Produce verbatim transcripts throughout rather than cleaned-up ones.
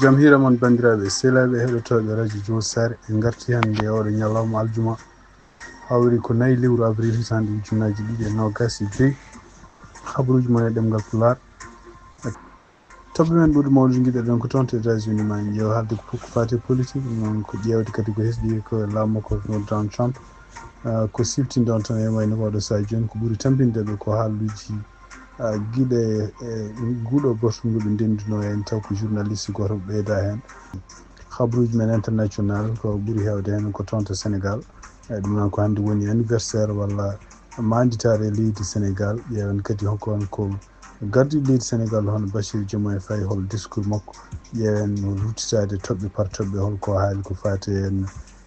Jam hiira mon, banndiraaɓe sehilaaɓe heɗotooɓe radio Jowol Sare. En ngarti hannde e oɗo ñalawma aljuma, hawri ko nayi lewru avril hitaande ujunnaaji ɗiɗi e noogaas e joy. Habaruuji mon e ɗemngal Pulaar. Toɓɓe men ɓurɗe mawnude ngiɗɗen ko toon to États-Unis, ma en ƴeew haalde ko fof ko faati e politique, ɗum noon ko ƴeewde kadi ko hesɗi ko e laamu makko hono Donald Trump. Ah, ko siftinɗon tan e wayno oɗo sahaa jooni ko ɓuri tampinde ɓe ko haaluuji, ah, giɗe e nguɗo batu ngu ɓe ndenndunoo heen, taw ko journaliste gooto ɓeyda heen. Habaruuji men international ko ɓuri heewde heen ko toon to Sénégal. E ɗum noon ko hannde woni anniversaire walla maanditaare leydi Sénégal. Ƴeewen kadi hol ko, hol ko gardiiɗo leydi Sénégal hono Bassirou Diomaye Faye, hol discours makko. Ƴeewen no ruttitaade toɓɓe par toɓɓe, hol ko haali ko faati heen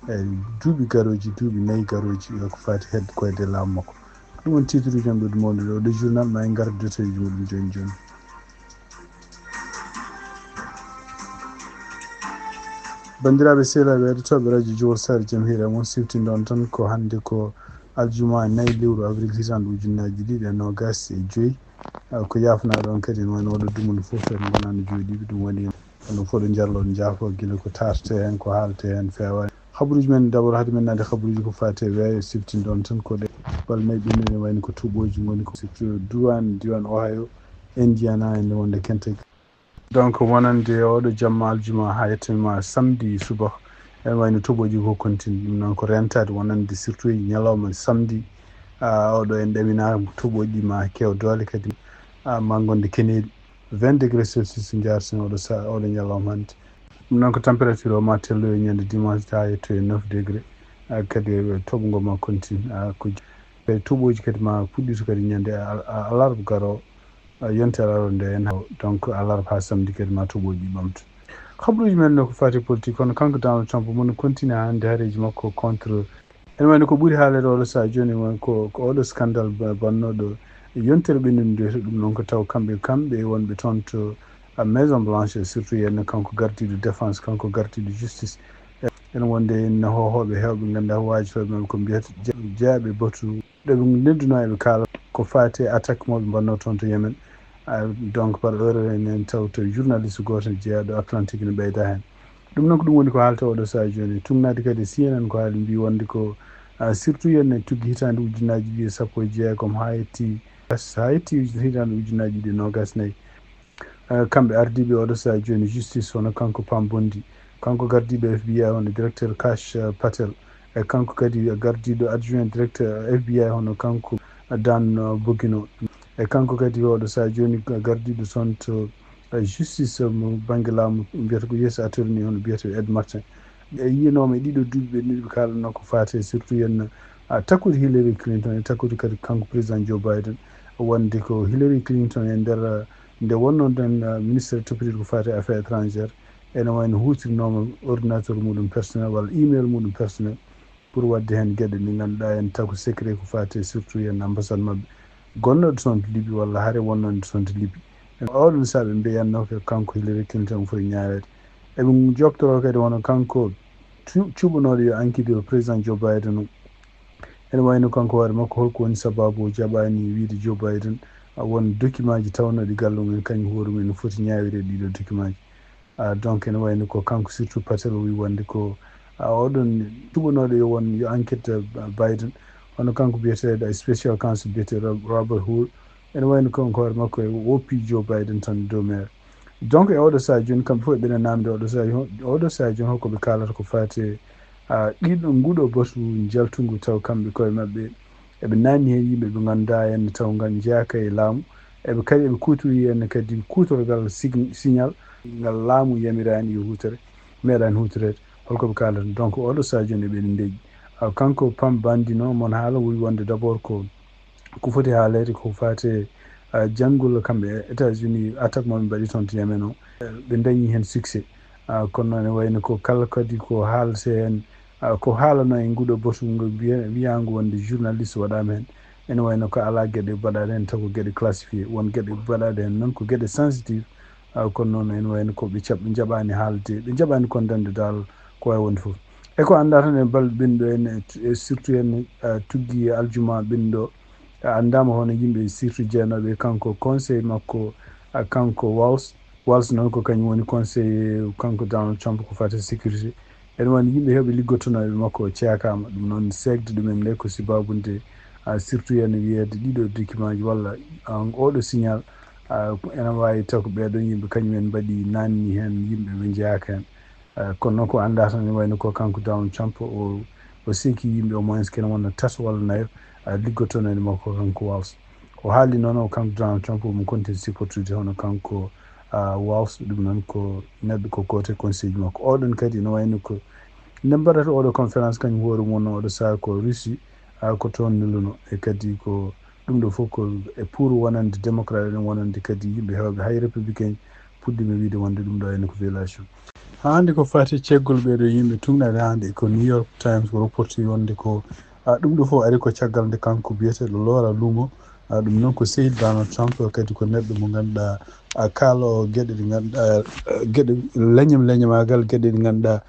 e duuɓi garooji, duuɓi nayi garooji, e ko faati hedde koyde laamu makko. Ɗum woni titre uji men ɓurɗi mawnude ɗo, ɗo journal, ma en ngar e détail uji muɗum jooni jooni. Banndiraaɓe sehilaaɓe heɗotooɓe radio Jowol Sare, jam hiira e mon, siftinɗon tan ko hannde ko aljuma nayi lewru avril hitaande ujunnaaji ɗiɗi e noogaas e joy. Ah, ko yaafnaa ɗon kadi, no wayno oɗo dumunna fof en ngonano jooɗiiɓe, ɗum waɗi no fof ɗo njallo njaafo gila ko taarte heen, ko haalte heen feewa. Habaruuji men d'abord, hade men naade habaruuji ko faati e weeyo, siftinɗon tan ko ɗe bal nayi ɓennuɗe, wayno ko toɓooji ngoni ko surtout duwaan, diiwaan Ohio, Indiana, e nde wonde Kentucky. Donc, wonande oɗo jamma aljuma haa yettima samedi subaka, ene wayno toɓooji ko continue, ɗum noon ko rentaade wonande surtout e ñalawma samedi. Ah, oɗo en ɗaminaa toɓooji ma keew doole kadi, ah, ma gonde keneeɗi. Vingt degrés Celsius njaartin oɗo sa-, oɗo ñalawma hannde. Ɗum noon ko température o ma tello e ñande dimanche haa yetto e neuf degrés. Ah, kadi, eh, toɓo ngo ma continue. Ah, ko j-, eh, toɓooji kadi ma puɗɗito kadi ñande al-, al-, alarba garoowo. Ah, yontere alarba nde en haw-, donc alarba haa samedi kadi ma toɓooji ɓamta. Habaruuji men no ko faati politique, kono kanko Donald Trump mo no continue hannde hareeji makko contre. Ene wayno ko ɓuri haaleede oɗo sahaa jooni won ko, ko oɗo scandale ba-, bannooɗo yontere ɓennude nde, ɗum noon ko taw kamɓe, kamɓe wonɓe toon to, ah, Maison Blanche, surtout heen kanko gardiiɗo défense, kanko gardiiɗo justice. Ene wonde heen hoohooɓe heewɓe ngannduɗaa waajotooɓe maɓɓe ko mbiyata je-, jeyaaɓe batu ɗo ɓe ndenndunoo eɓe kaala ko faati e attaque mo ɓe mbannoo toon to Yemen. Ah, donc par heure enen taw to journaliste gooto jeyaaɗo Atlantique ne ɓeyda heen. Ɗum noon ko ɗum woni ko haalta oɗo sahaa jooni. Tuugnaade kadi C N N ko haali mbii wonde ko, ah, surtout heen tuggi hitaande ujunnaaji ɗiɗi e sappo e jeegom haa yetti, haa yetti hitaande ujunnaaji ɗiɗi e noogaas nayi. Eh, kamɓe ardiiɓe oɗo sahaa jooni justice, hono kanko Pam Bondi, kanko gardiiɗo F B I, hono directeur Kash, eh, Patel, e kanko kadi gardiiɗo adjoint directeur F B I, hono kanko Dan, eh, Bogino, e kanko kadi oɗo sahaa jooni gardiiɗo toon to, eh, justice, eh, mo bannge laamu mbiyata ko U S attorney, hono mbiyata Ed Martin. Ɓe yiyanooma e ɗiɗo duuɓi ɓe, ɗiɗo ɓe kaalanoo ko faati e surtout heen, ah, takkude Hillary Clinton e takkude kadi kanko président Joe Biden, wonde ko Hillary Clinton e nder, ah, nde wonnoo nden, ah, ministre toppitiiɗo ko faati e affaires étrangères, ene wayno huutirnooma ordinateur muɗum personnel walla email muɗum personnel pour waɗde heen geɗe ɗe ngannduɗaa en taw ko secret ko faati e surtout heen ambassade maɓɓe gonnooɗo toon to Libye walla hare wonnooɗo toon to Libye. Oɗon sahaa ɓe mbiyatnoo ko kanko Hillary Clinton foti ñaaweede. Eɓe njooɓtoroo kadi hono kanko cu-, cuɓanooɗo yo enquête o président Joe Biden o. Ene wayno kanko hoore makko, holko woni sababu o jaɓaani wiide Joe Biden, ah, won document ji tawnooɗi galle mum en, kañum hoore mum ene foti ñaawirde ɗiɗo document ji. Ah, donc ene wayno ko kanko surtout Patel o wi wonde ko, ah, oɗon cuɓanooɗo yo won yo enquête, ah, Biden, hono kanko biyeteeɗo e special counsel biyeteeɗo Rob-, Robert Hur, ene wayno kanko hoore makko e woppi Joe Biden tan dow mere. Donc e oɗo sahaa jooni kamɓe fof ɓeɗe namde oɗo sahaa, oɗo sahaa jooni holko ɓe kaalata ko faati e, ah, ɗiɗo nguɗo batu njaltungu taw kamɓe koye maɓɓe eɓe naamni heen yimɓe ɓe ngannduɗaa en taw ngan njeyaaka e laamu. Eɓe kadi eɓe kuutori heen kadi kuutorgal sig-, signal ngal laamu yamiraani yo huutore, meeɗaani huutoreede. Holko ɓe kaalata? Donc oɗo sahaa jooni eɓe ndeƴƴi. Ah, kanko Pam Bondi noon mon haala wi wonde d'abord ko, ko foti haaleede ko faati e, ah, janngol kamɓe États-Unis attaque mo ɓe mbaɗi toon to Yemen o. Ɓe ndañi heen succès. Ah, kono noon ene wayno ko kala kadi ko haalte heen, ah, ko haalanoo e nguɗo batu ngo mbiya-, wiyaango wonde journaliste waɗaama heen. Ene wayno ko alaa geɗe mbaɗaaɗe heen taw ko geɗe classifié. Won geɗe mbaɗaaɗe heen noon ko geɗe sensitive. Ah, kono noon ene wayno ko ɓe caɓ-, njaɓaani haalde, ɓe njaɓaani condamnde dal ko wayi wonde fof. E ko anndaa tan e bal ɓennuɗo en e, e surtout en, ah, tuggi aljuma ɓennuɗo, ah, anndaama hono yimɓe surtout jeenooɓe e kanko conseil makko, ah, kanko Walz, Walz noon ko kañum woni conseiller kanko Donald Trump ko fati sécurité. Ene woni yimɓe heewɓe liggotonooɓe makko o ceekaama. Ɗum noon seekde ɗumen nde ko sibabunde, ah, surtout ene wiyeede ɗiɗo document ji walla, ah, oɗo signal, ah, ene waawi taw ko ɓeeɗoon yimɓe kañum en mbaɗi naanni heen yimɓe ɓe njeyaaka heen. Ah, kono noon ko anndaa tan ene wayno ko kanko Donald Trump o, o seeki yimɓe au moins kene wona tato walla nayo, ah, liggotonooɓe makko kanko Walz. O haali noon o kanko Donald Trump omo kontin supportude hono kanko, ah, Walz, ɗum noon ko neɗɗo ko gooto e conseil ji makko. Oɗon kadi no wayno ko nde mbaɗata oɗo conférence kañum hoore mum no oɗo saha ko Russie, ah, ko toon neluno e kadi ko ɗum ɗo fof ko e pour wonande démocrate en wonande kadi yimɓe heewɓe hay républicain puɗɗiima wiide wonde ɗum ɗo ene ko violation. Haa hannde ko fati ceggol ɓeeɗo yimɓe tugnaade hannde ko New York Times ko reporti wonde ko, ah, ɗum ɗo fof ari ko caggal nde kanko biyeteeɗo Laura Loomer, ah, ɗum noon ko sehil Donald Trump kadi ko neɗɗo mo ngannduɗaa, ah, kaaloowo geɗe ɗe ngannduɗaa, ah, geɗe leñam leñamaagal geɗe ɗe ngannduɗaa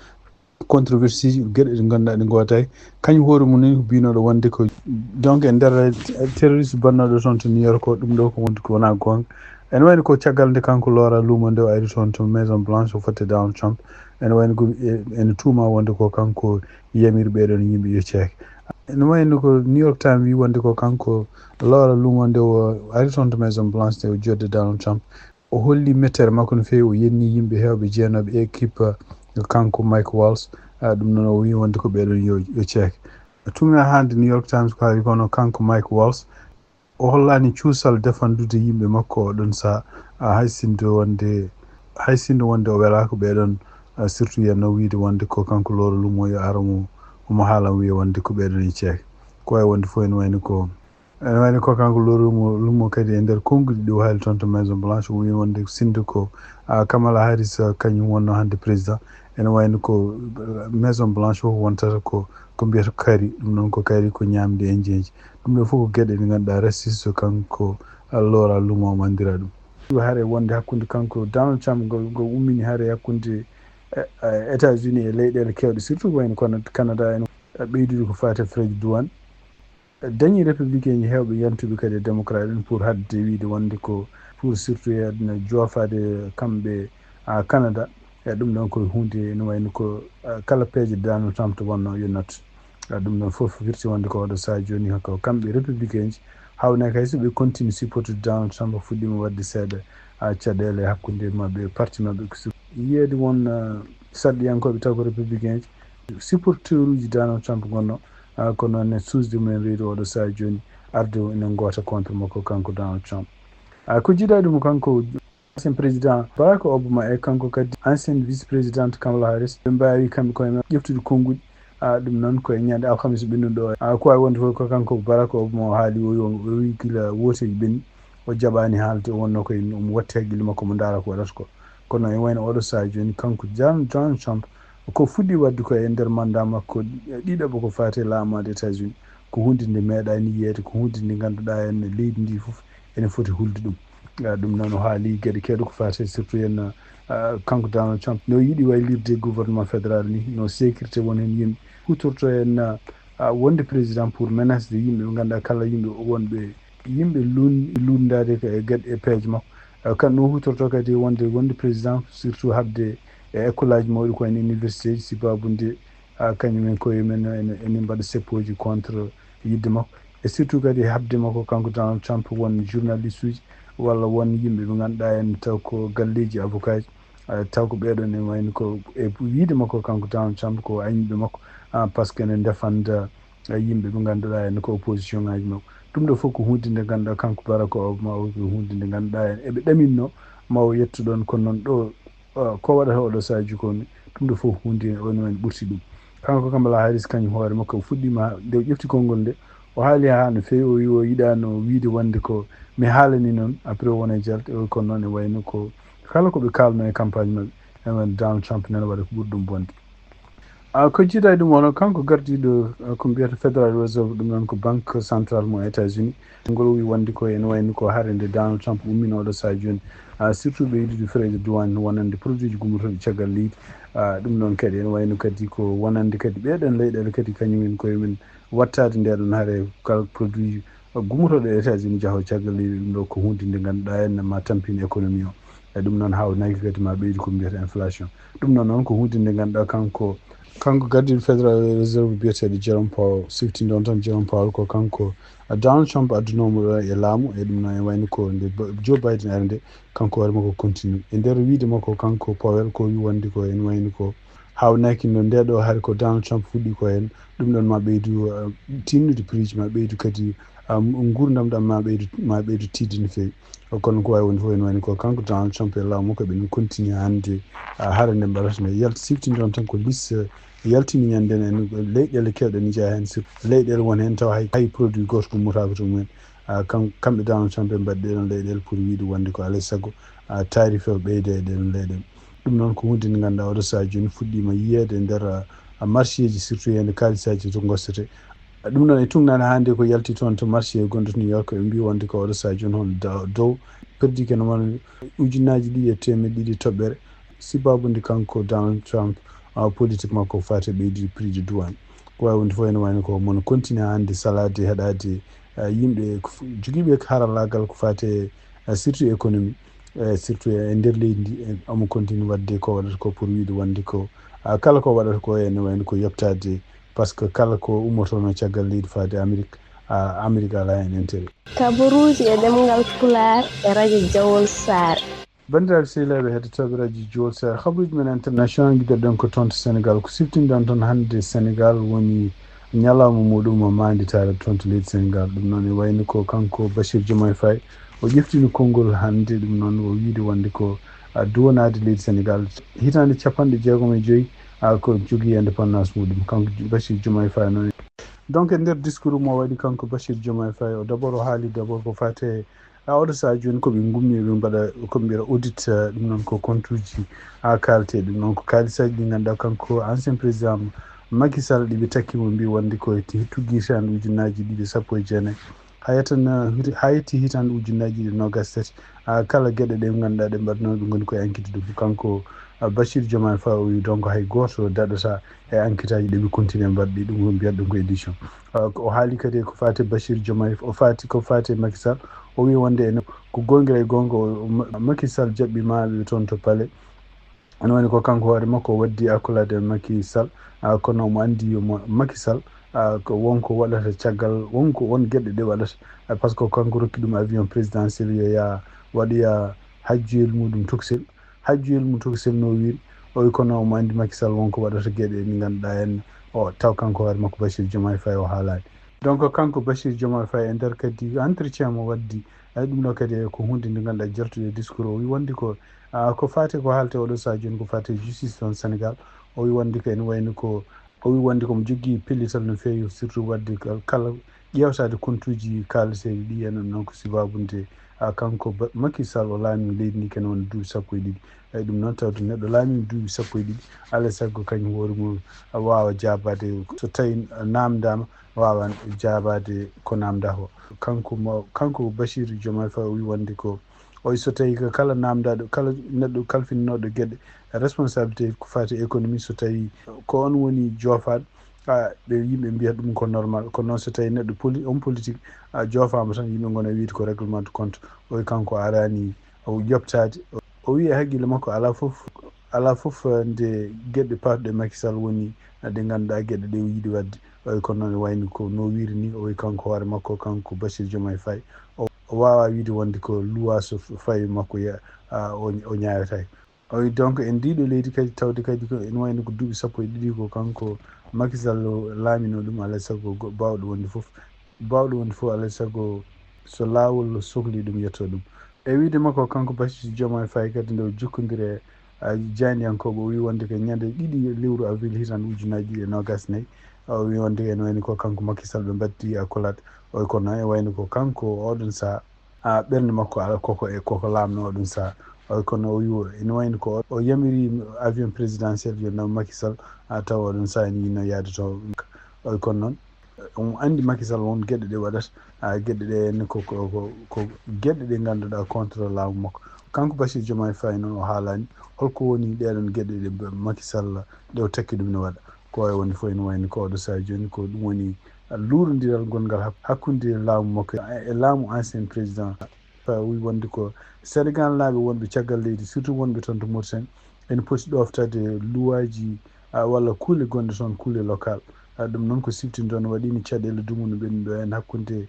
controversie geɗe ɗe ngannduɗaa ɗe ngootaay. Kañum hoore mum ni ko biynooɗo wonde ko donc e nder terroriste bannooɗo toon to New York o ɗum ɗo ko wonde ko wonaa goonga. Ene wayno ko caggal nde kanko Laura Loomer nde o ari toon to Maison Blanche o fotte Donald Trump. Ene wayno ko e- ene tuuma wonde ko kanko yamiri ɓeeɗoon yimɓe yo ceek. Ene wayno ko New York Times wi wonde ko kanko Laura Loomer nde o ari toon to Maison Blanche nde o jodde Donald Trump. O holli mettere makko no feewi, o yenni yimɓe heewɓe jeenooɓe e équipe, eh, kanko Mike Walz. Ah, ɗum noon o wi wonde ko ɓeeɗoon yo, yo ceek. Tugna hannde New York Times ko haali kono kanko Mike Walz o hollaani cuusal defandude yimɓe makko o ɗon saha. Ah, hay sinno wonde, hay sinno wonde o welaaka ɓeeɗoon, ah, surtout yenno wiide wonde ko kanko Laura Loomer yo ara mo, omo haala wiya wonde ko ɓeeɗoon e ceek. Ko wayi wonde fof ene wayno ko Ene wayno ko kanko Laura Loomer kadi e nder konnguɗi ɗi o haali toon to Maison Blanche, o wi wonde sinno ko, ah, Kamala Harris, ah, kañum wonno hannde président. Ene wayno ko, ah, Maison Blanche fof wontata ko, ko mbiyata kari, ɗum noon ko kari ko ñaamde e njeeji. Ɗum ɗo fof ko geɗe ɗe ngannduɗaa raciste kanko, ah, Laura Loomer omo anndira ɗum. Hare wonde hakkunde kanko Donald Trump ngo, ngo ummini hare hakkunde, eh, eh, États-Unis e leyɗeele keewɗe, surtout ko wayno kono Canada en, eh, ɓeydude ko faati e frais de douane. Dañi républicain ji heewɓe yantuɓe kadi e démocrate en pour haɗde wiide wonde ko pour surtout e aduna joofaade kamɓe, ah, Canada. E ɗum ɗon ko huunde ene wayno ko, ah, kala peeje Donald Trump to wonno yo nattu. Ah, ɗum ɗon fof firti wonde ko oɗo saha jooni ko kamɓe républicain ji hawnaaki hay so ɓe continue supportude Donald Trump fuɗɗiima waɗde seeɗa, ah, caɗeele hakkunde maɓɓe e parti maɓɓe ko sur- yiyeede won, ah, sarɗiyankooɓe taw ko républicain ji supporteruuji Donald Trump ngonno, ah, ko noon ne suusde mumen reedu oɗo saha jooni arde o enen goota contre makko kanko Donald Trump. Ah, ko jiidaade mo kanko ancien président Barack Obama e kanko kadi ancien vice présidente Kamala Harris ɓe mbaawi kamɓe koye maɓɓe ƴeftude konnguɗi. Ah, ɗum noon ko e ñande alhamis ɓennuɗo o. Ah, ko wawi wonde fof ko kanko Barack Obama o haali o yo o wi gila wooteji ɓenni o jaɓani haalde o wonno koye omo watti haqqille makko mo ndaara ko waɗata ko. Kono e wayno oɗo saha jooni kanko Donald Trump ko fuɗɗi waɗde ko e nder mandat makko ɗiɗaɓo ko fati e laamaade États-Unis ko hunde nde meeɗani yiyeede ko hunde nde ngannduɗaa en leydi ndi fof ene foti hulde ɗum. Ah, ɗum noon o haali geɗe keewɗe ko fati surtout en, ah, kanko Donald Trump no yiɗi waylirde gouvernement fédéral ni no sécurité won heen yimɓe hutorto en, ah, wonde président pour menace de yimɓe ɓe ngannduɗaa kala yimɓe wonɓe yimɓe lun- lunndade ko e geɗe e peeje makko. Ah, kan no hutorto kadi wonde wonde président surtout haɓde e école aji mawɗi ko wayno université ji sibabude, ah, kañum en koye men ene ene mbaɗa seppooji contre yidde makko e surtout kadi haɓde makko kanko Donald Trump won journaliste uji walla won yimɓe ɓe ngannduɗaa en taw ko galleeji avocat ji, ah, taw ko ɓeeɗo ne wayno ko e wiide makko kanko Donald Trump ko ayniɓe makko, ah, par ce que ene ndefanda, ah, yimɓe ɓe ngannduɗaa en ko opposition ngaji makko. Ɗum ɗo fof ko hunde nde ngannduɗaa kanko Barack Obama o ko hunde nde ngannduɗaa en eɓe ɗaminno ma o yettu ɗon kono noon ɗo, ah, ko waɗata oɗo saha jikoni ɗum ɗo fof hunde on woni ɓurti ɗum. Kanko Kamala Harris kañum hoore makko o fuɗɗima nde o ƴefti konngol nde o haali ha no feewi o wi o yiɗano wiide wonde ko mi haalani noon après o wona e jalte o kono noon e wayno ko kala ko ɓe kalno e campagne maɓɓe ene wayno Donald Trump nana waɗa ko ɓuri ɗum bonde. Ah, ko jiidaade ɗum wano kanko gardiiɗo, ah, ko mbiyata Federal Reserve ɗum noon ko banque centrale mo États-Unis ngol wi wonde ko ene wayno ko hare nde Donald Trump ummino oɗo saha jooni, ah, surtout ɓeydude frais de douane wonande produit ji gummotooɗi caggal leydi. Ah, ɗum noon kadi ene wayno kadi ko wonande kadi ɓeeɗon leyɗeele kadi kañum en koye men wattaade nde ɗon hare kala produit gummotooɗo e États-Unis jaho caggal leydi ɗum ɗo ko hunde nde ngannduɗaa en ma tampini économie o. E ɗum noon haawnaaki kadi ma ɓeydu ko mbiyata inflation. Ɗum noon noon ko huunde nde ngannduɗaa kanko, kanko gardiiɗo Federal Reserve biyeteeɗo Jerome Powell, siftinɗon tan Jerome Powell ko kanko Donald Trump addunoomo ɗo e laamu, e ɗum noon e wayno ko nde Joe Biden ari nde, kanko hoore makko continue. E nder wiide makko kanko Powell ko wi wonde ko en wayno ko haawnaaki no nde ɗo hari ko Donald Trump fuɗɗi ko heen, ɗum ɗon ma ɓeydu uh, tinnude prix ma ɓeydu kadi um, nguurndam ɗam ma ɓeydu, ma ɓeydu tiiɗde no feewi. Kono ko waawi wonde fof ene wayno ko kanko Donald Trump e laamu makko ɓe continue hannde uh, hara nde mbaɗata nde yalti siftinɗon tan ko liste yaltini ñande en leyɗeele kewɗe ne jeyaa heen surtout leyɗeele won heen tawa hay, hay produit gooto ummotaako to mumen. Uh, kam, kamɓe Donald Trump ɓe mbaɗi ɗeɗon leyɗeele pour wiide wonde ko alay sago uh, taarife o ɓeyda e ɗeɗon leyɗeele. Ɗum noon ko huunde nde ngannduɗaa oɗo sahaa jooni fuɗɗiima yiyeede e nder uh, marché ji surtout heen kaalisaaji to ngostete. Ɗum noon e tugnaade hannde ko yalti toon to marché gonɗo to New York ɓe mbii wonde ko oɗo sahaa jooni hono dow perdi kene won ujunnaaji ɗiɗi e teemeɗe ɗiɗi toɓɓere sibabude kanko Donald Trump uh, politique makko faati e ɓeydude prix de douane. Ko waawi wonde fof ene wayno ko mono continue hannde salaade haɗaade uh, yimɓe jogiiɓe harallaagal ko faati e uh, surtout économie e surtout e nder leydi ndi omo continue waɗde ko waɗata ko pour wiide wonde ko uh, kala ko waɗata ko ene wayno ko yoɓtaade par ce que kala ko ummotono caggal leydi faade Amérique uh, Amérique ala heen intérêt. Kabaruuji e ɗemngal Pulaar e radio Jawol Saare. Banndiraaɓe sehilaaɓe heɗotooɓe radio Jawol Saare, kabaruuji men international ngiɗirɗen ko toon to Sénégal ko siftinɗen toon hannde Sénégal woni ñalawma muɗum o maanditaare toon to leydi Sénégal. Ɗum noon e wayno ko kanko Bachir Diomaye Faye o ƴeftino konngol hannde ɗum noon o wiide wonde ko uh, duwanaade leydi Sénégal hitaande capanɗe jeegom e joyi uh, ko jogii indépendance muɗum kanko Bachir Diomaye Faye noon. Donc e nder discours mo waɗi kanko Bachir Diomaye Faye o d'abord o haali d'abord ko faate a oɗo sahaa jooni ko ɓe ngummi ɓe mbaɗa ko ɓe mbiyata audit uh, ɗum noon ko compte uji a kaalte ɗum noon ko kaalisaaji ɗi ngannduɗaa kanko ancien président Macky Sall ɗi ɓe takki mo mbi wonde ko tuggi tan ujunnaaji ɗiɗi sappo e jeenayi hayata na hayati hitaande ujunnaaji ɗiɗi noogas tati a kala geɗe ɗe ngannduɗaa ɗe mbaɗnoo ɓe ngoni koye enquête ɗum kanko Bachir Diomaye Faye o wi donc hay gooto daɗata e enquête aji ɗe ɓe continue mbaɗɗi ɗum ko mbiyat ɗum ko édition o haali kadi ko faati Bachir Diomaye o faati ko faati Macky Sall o wi wonde ene ko goongira e goonga Macky Sall jaɓɓi maaɓe toon to palais ene woni ko kanko hoore makko o waddi accolade e Macky Sall kono omo anndi Macky Sall ko wonko waɗata caggal wonko won geɗe ɗe waɗata par ce que kanko rokki ɗum avion présidentiel yo yaa waɗoya hajjuyel muɗum toksel hajjuyel mum toksel no wiiri o wi kono omo anndi Macky Sall wonko waɗata geɗe ɗe ngannduɗaa en o taw kanko hoore makko Bachir Diomaye Faye o haalaani donc kanko Bachir Diomaye Faye e nder kadi entretien mo waddi ay ɗum ɗo kadi ko hunde nde ngannduɗaa jaltude discours o wi wonde ko ko faati ko haalte oɗo sahaa jooni ko faati justice toon Sénégal o wi wonde ko ene wayno ko o wi wonde komo joggi pellital no feewi surtout wadde kala ƴeewtaade kontuuji kaalateeɗi ɗi enen noon ko sibaabu nde kanko Macky Sall o laami leydi ndi kene woni duuɓi sappo e ɗiɗi eyi ɗum noon tawde neɗɗo laami duuɓi sappo e ɗiɗi alaa e sago kañum hoore mum waawa jaabaade so tawi naamndaama waawa jaabaade ko naamndaa ko kanko kanko Bachir Diomaye Faye o wi wonde ko oy so tawi ko kala naamndaaɗo kala neɗɗo kalfinnooɗo geɗe responsabilité ko faati économie so tawi ko on woni joofaaɗo a ɓe yimɓe mbiyata ɗum ko normal kono noon so tawi neɗɗo poli homme politique a joofaama tan yimɓe ngona wiide ko règlement de compte oy kanko araani o yoɓtaade o wi e haqqille makko alaa fof alaa fof nde geɗe paatuɗe Macky Sall woni ɗe ngannduɗaa geɗe ɗe o yiɗi waɗde oy kono noon wayno ko no wiiri ni oy kanko hoore makko kanko Bachir Diomaye Faye o waawaa wiide wonde ko luwaaso fawi makko o ñaawetaake oy donc en ndiiɗo leydi kadi tawde kadi ko ene wayno ko duuɓi sappo e ɗiɗi ko kanko Macky Sall laaminoo ɗum alaa e sago baawɗo wonde fof baawɗo wonde fof alaa e sago so laawol sohli ɗum yetto ɗum e wiide makko kanko Bachir Diomaye Faye kadi nde o jokkondiri e jaayniyankooɓe o wi wonde ko ñande ɗiɗi lewru avril hitaande ujunnaaji ɗiɗi e noogas nayi o wi wonde ene wayno ko kanko Macky Sall ɓe mbatti accolade oy kono e wayno ko kanko oɗon sahaa a ɓernde makko ala koko e koko laamno oɗon sahaa oy kono o wi ene wayno ko o yamiri avion présidentiel yo naw Macky Sall a taw oɗon sahaa ene yino yaade to oy kono noon omo anndi Macky Sall won geɗe ɗe waɗata a geɗe ɗe ne ko ko ko geɗe ɗe ngannduɗaa contre laamu makko kanko Bachir Diomaye Faye noon o haalaani holko woni ɗeɗon geɗe ɗe Macky Sall ɗe o takki ɗum ne waɗa ko wawi wonde fof ene wayno ko oɗo sahaa jooni ko ɗum woni luurondiral ngongal hakkunde laamu makko e laamu ancien président Wi wonde ko Senegal naaɓe wonɓe caggal leydi, surtout wonɓe toon to Mauritanie, ene poti ɗoftade luwaaji walla kuule gonɗe toon, kuule local. Ɗum noon ko siftinɗo no waɗi ni caɗeele dumunna ɓennuɗo en hakkunde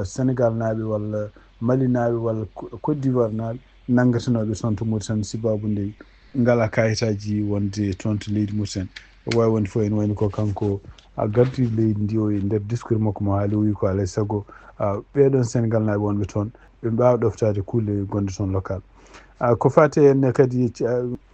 Senegal naaɓe walla Mali naaɓe walla Côte d'Ivoire naaɓe nanngatanooɓe toon to Mauritanie, sibabu nde ngalaa kayitaaji wonde toon to leydi Mauritanie. O waawi wonde fof ene wayno ko kanko a gardi leydi ndi o e nder discours makko mo haali, o wi ko alaa e sago ɓeeɗoon Senegal naaɓe wonɓe toon ɓe mbaawa ɗoftaade kuule gonɗe toon local. Ko faati heen kadi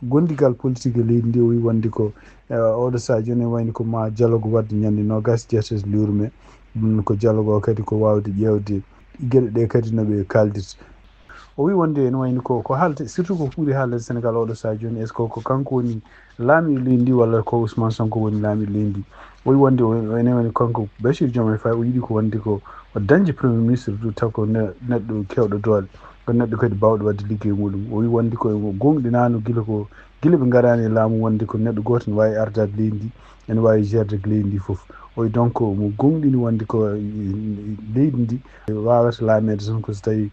gondigal politique e leydi ndi, o wi wonde ko oɗo sahaa jooni wayno ko ma dialogue waɗde ñande noogaas jeetati lewru mai. Ɗum ko dialogue o kadi ko waawde ƴeewde geɗe ɗe kadi no ɓe kaaldirta. O wi wonde ene wayno ko ko haalta, surtout ko ɓuri haalde Senegal oɗo sahaa jooni, est ce que ko kanko woni laamiiɗo leydi ndi walla ko Ousmane Sonko woni laamiiɗo leydi ndi? O wi wonde ene wayno kanko Bachir Diomaye Faye o yiɗi ko wonde ko o dañde premier ministre du taw ko neɗɗo keewɗo doole, ko neɗɗo kadi baawɗo waɗde liggey muɗum. O wi wonde ko gonɗinaano gila ko gila ɓe ngaraani e laamu wonde ko neɗɗo gooto ne waawi ardaade leydi ndi, ene waawi gérde leydi ndi fof. O wi donc mo gonɗini wonde ko leydi ndi waawata laameede tan ko so tawi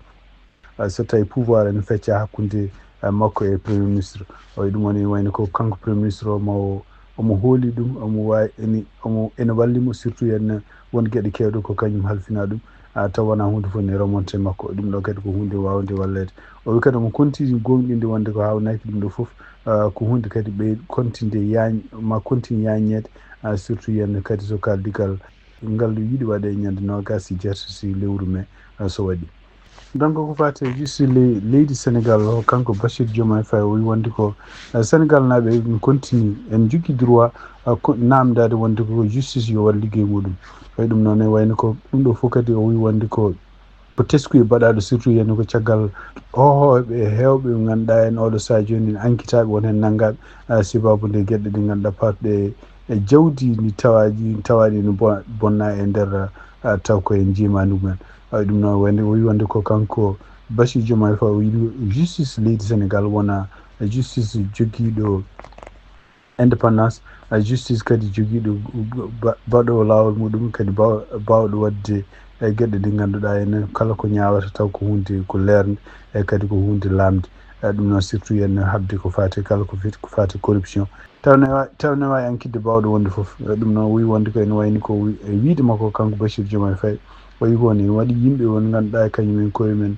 so tawi pouvoir ene fecca hakkunde makko e premier ministre. O wi ɗum woni wayno ko kanko premier ministre o ma o omo hooli ɗum, omo waawi ene omo ene walli mo surtout yen won geɗe kewɗe ko kañum halfina ɗum. Taw wona hunde fof ne remonte makko. Ɗum ɗo kadi ko hunde wawnde walleede. O wi kadi omo kontini gonɗinde wonde ko hawnaki ɗum ɗo fof ko hunde kadi ɓe kontinde yañ ma kontine yaññeede, surtout yen kadi so kaldigal ngal yiɗi waɗe ñande noogaas e jeetati lewru mai so waɗi. Donc ko faati e justice leydi Senegal o, kanko Bachir Diomaye Faye o wi wonde ko Senegal naaɓe en kontini en jogii droit namdade wonde ko justice yo waɗ liggey muɗum. Fayi ɗum noon e wayno ko ɗum ɗo fof kadi o wi wonde ko ko teskuye baɗaɗo surtout yen ko caggal hohoɓe hewɓe ɓe ganduɗa en oɗo saha joni en ankitaɓe won hen nanggaɓe sibabude geɗe ɗe ganduɗa patɗe e jawdi ndi tawaji tawaɗi no bonna e nder taw ko en jimani ɗumen. Ɗum noon wonde o wi wonde ko kanko Bachir Diomaye Faye o yiɗi justice leydi Senegal wona justice jogiɗo indépendance, justice kadi jogiiɗo baɗoowo laawol muɗum kadi bawɗo waɗde e geɗe ɗe ngannduɗaa ene kala ko ñaawata taw ko hunde ko leernde e kadi ko hunde laamde. Ɗum noon surtout yen haɓde ko faati kala ko fiti ko faati corruption tawne tawne waawi ankitde bawɗo wonde fof. Ɗum noon wi wonde ko ene wayni ko e wiide makko kanko Bachir Diomaye Faye o wi ko ne waɗi yimɓe won ngannduɗaa e kañum en koye men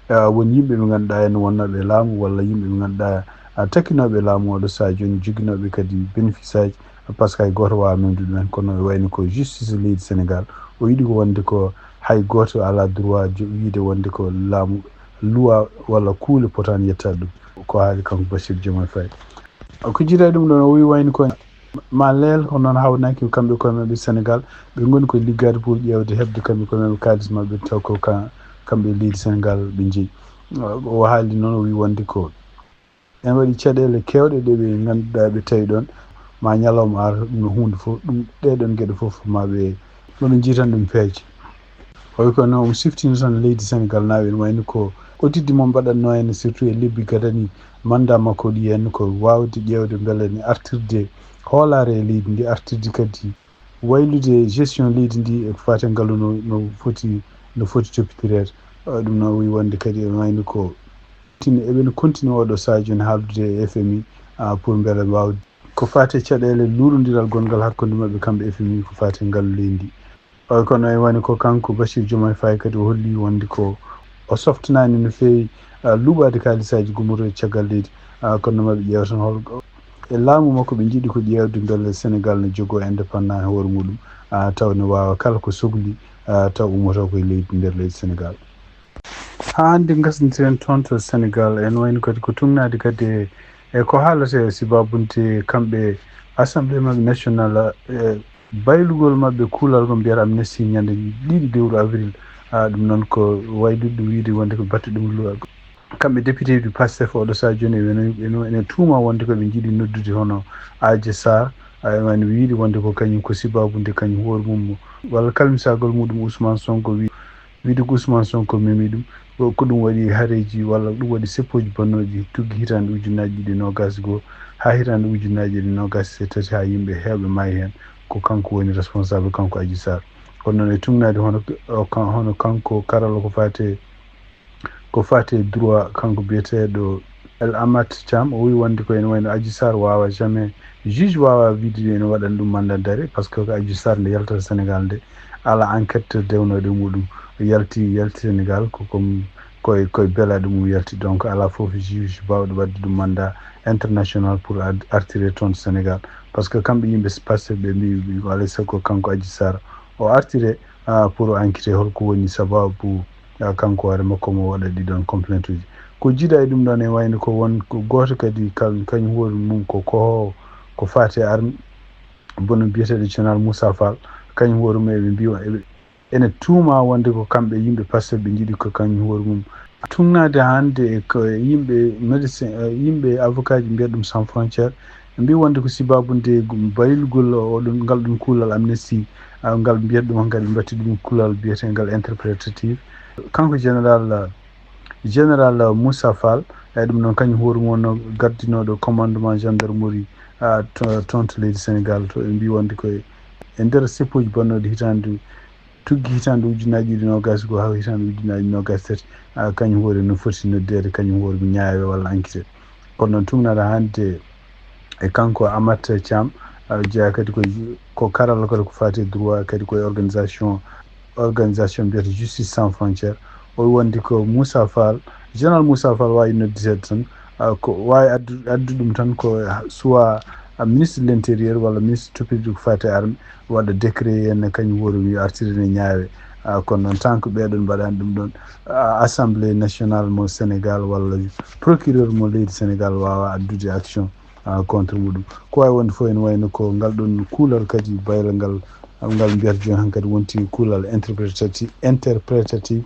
won yimɓe ɓe ngannduɗaa ene wonnooɓe e laamu walla yimɓe ɓe ngannduɗaa takkinooɓe e laamu oɗo saha jooni joginooɓe kadi bénéfice aji par ce que hay gooto waawaa memde ɗumen kono e wayno ko justice leydi Senegal o yiɗi ko wonde ko hay gooto alaa droit wiide wonde ko laamu loi walla kuule potaani yettaade ɗum ko haali kanko Bachir Diomaye Faye. Ko jiidaa ɗum ɗoon o wi wayno ko ma leel ko noon haawnaki kamɓe koye maɓɓe Senegal ɓe ngoni koye liggaade pour ƴeewde heɓde kamɓe koye maɓɓe kaalis maɓɓe taw ko kamɓe leydi Senegal ɓe njeyi. O haali noon o wi wonde ko en waɗi caɗeele keewɗe ɗe ɓe ngannduɗaa ɓe tawi ɗoon ma ñalawma ar no huunde fof ɗum ɗee ɗoon geɗe fof ma ɓe mboɗo jiitan ɗum peeje. O wi ko noon omo siftini tan leydi Senegal naaɓe ene wayno ko audit mo mbaɗatnoo en surtout e lebbi gadani mandat makko ɗi en ko waawde ƴeewde mbele ne artirde hoolaare e leydi ndi artirde kadi waylude gestion leydi ndi e ko faati e ngalu no no foti no foti toppitireede. Ɗum noon o wi wonde kadi ene wayno ko tini eɓe no continue oɗo saha jooni haaldude e F M I pour mbele mbaaw ko faati e caɗeele luurondiral gonngal hakkunde maɓɓe kamɓe F M I ko faati e ngalu leydi ndi. Kono e woni ko kanko Bachir Diomaye Faye kadi o holli wonde ko o softanaani no feewi luuɓaade kaalisaaji gummotooɗi caggal leydi kono maɓe ƴeew tan hol e laamu makko ɓe njiɗi ko ƴeewde mbele Senegal ne jogoo indépendant e hoore muɗum taw ne waawa kala ko sokli taw ummotoo ko e leydi nder leydi Senegal. Haa hannde ngasndiren toon to Senegal en wayno kadi ko tugnaade kadi e ko haalata sibabunde kamɓe assemblée maɓɓe national e baylugol maɓɓe kuulal ko mbiyata amnesty ñande ɗiɗi lewru avril. Ɗum noon ko waylude ɗum wiide wonde ko batte ɗum kamɓe député du Pastef oɗo saha jooni ene tuuma wonde ko ɓe njiɗi noddude hono Adji Sarr ene wiide wonde ko kañum ko sibabunde kañum hoore mum walla kalmisagol muɗum Ousmane Sonko wi wiide ko Ousmane Sonko memi ɗum ko ɗum waɗi hareeji walla ɗum waɗi seppooji bonnooji tuggi hitaande ujunnaaji ɗiɗi noogaas goo haa hitaande ujunnaaji ɗiɗi noogaas e tati haa yimɓe heewɓe maayi heen ko kanko woni responsable kanko Adji Sarr. Kono noon e tugnaade hono hono kanko karalla ko faati ko faati e droit, kanko biyeteeɗo El Amat Thiam, o wi wonde ko ene wayno Adji Sarr waawa jamais, juge waawa wiide ene waɗan ɗum mandat d'arrêt, parce que ko Adji Sarr nde yaltata Sénégal nde, ala enquête dewnooɗo e muɗum. O yalti, yalti Sénégal ko comme koye, koye belaɗo mum yalti. Donc, ala fof juge baawɗo waɗde ɗum mandat international pour ad-, artire toon Sénégal. Parce que kamɓe yimɓe Pastef ɓe mbi, mbi ko alay sago kanko Adji Sarr o artire, ah, pour o enquête holko woni sababu, ah, kanko hoore makko mo waɗa ɗi ɗon complainte uji. Ko jiiɗa e ɗum ɗon e wayno ko won ko gooto kadi ka-, kañum hoore mum ko, ko, ko faati e arme, bono biyeteeɗo Général Moussa Fall, kañum hoore mum eɓe mbiwa, eɓe, ene tuuma wonde ko kamɓe yimɓe Pastef ɓe njiɗi ko kañum hoore mum. Tugnaade hannde e ko yimɓe médecin, eh, yimɓe avocat ji mbiyata ɗum Sans Frontières, ɓe mbi wonde ko sababu nde baylugol oɗon, ngal ɗon kuulal amnesty, ah, ngal mbiyata ɗum hankadi, ɓe mbatti ɗum kuulal biyetengal interprétatif. Kanko général, ah, général, ah, Moussa Fall, e ɗum noon kañum hoore mum wonno gardinooɗo commandement gendarmerie, ah, to, toon to leydi Sénégal, to ɓe mbi wonde ko e, e nder seppuuji bonnooɗi hitaande, tuggi hitaande ujunnaaji ɗiɗi noogaas goo haa hitaande ujunnaaji noogaas tati, ah, kañum hoore no foti noddeede, kañum hoore mum ñaawe walla enquête. Kono noon tugnaade hannde e kanko Amat Thiam, ah, jeyaa kadi ko, ko karalla kadi ko faati e droit, kadi ko e organisation, organisation mbiyata Justice Sans Frontières. O wi wonde ko Moussa Fall, général Moussa Fall waawi nodditeede tan, ah, ko waawi addu-, addu ɗum tan ko soit, ah, ministre de l'intérieur walla ministre toppitiiɗo ko faati e arme waɗa décret heen kañum hoore mum yo artire ne ñaawe. Ah, kono noon tant que ɓeeɗon mbaɗaani ɗum ɗon, ah, Assemblée nationale mo Sénégal walla procureur mo leydi Sénégal waawa addude action, ah, contre muɗum. Ko waawi wonde fof ene wayno ko ngal ɗon kuulal kadi bayral ngal, ngal mbiyata jooni hankadi wonti kuulal interprétatif, interprétatif.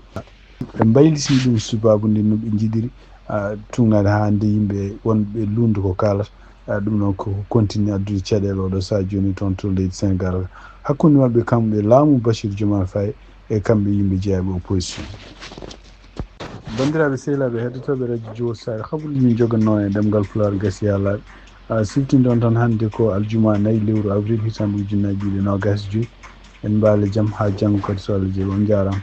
Ɓe mbaylitii ɗum sababu nde no ɓe njiɗiri, ah, tugnaade haa nde yimɓe wonɓe luulndo ko kaalata. Ah, ɗum noon ko continue addude caɗeele oɗo sahaa jooni toon to leydi Sénégal. Hakkunde maɓɓe kamɓe laamu Bassirou Diomaye Faye e kamɓe yimɓe jeeyaɓe opposition. Banndiraaɓe sehilaaɓe heɗotooɓe radio Jowol Saare, habaruuji min njogannoo e ɗemngal Pulaar gasii haa laaɓi. Ah, siftinde on tan hannde ko aljuma nayi lewru avril hitaande ujunnaaji ɗiɗi e noogaas e joy. En mbaale jam haa janngo kadi so Allah jaɓi. On njaaraama.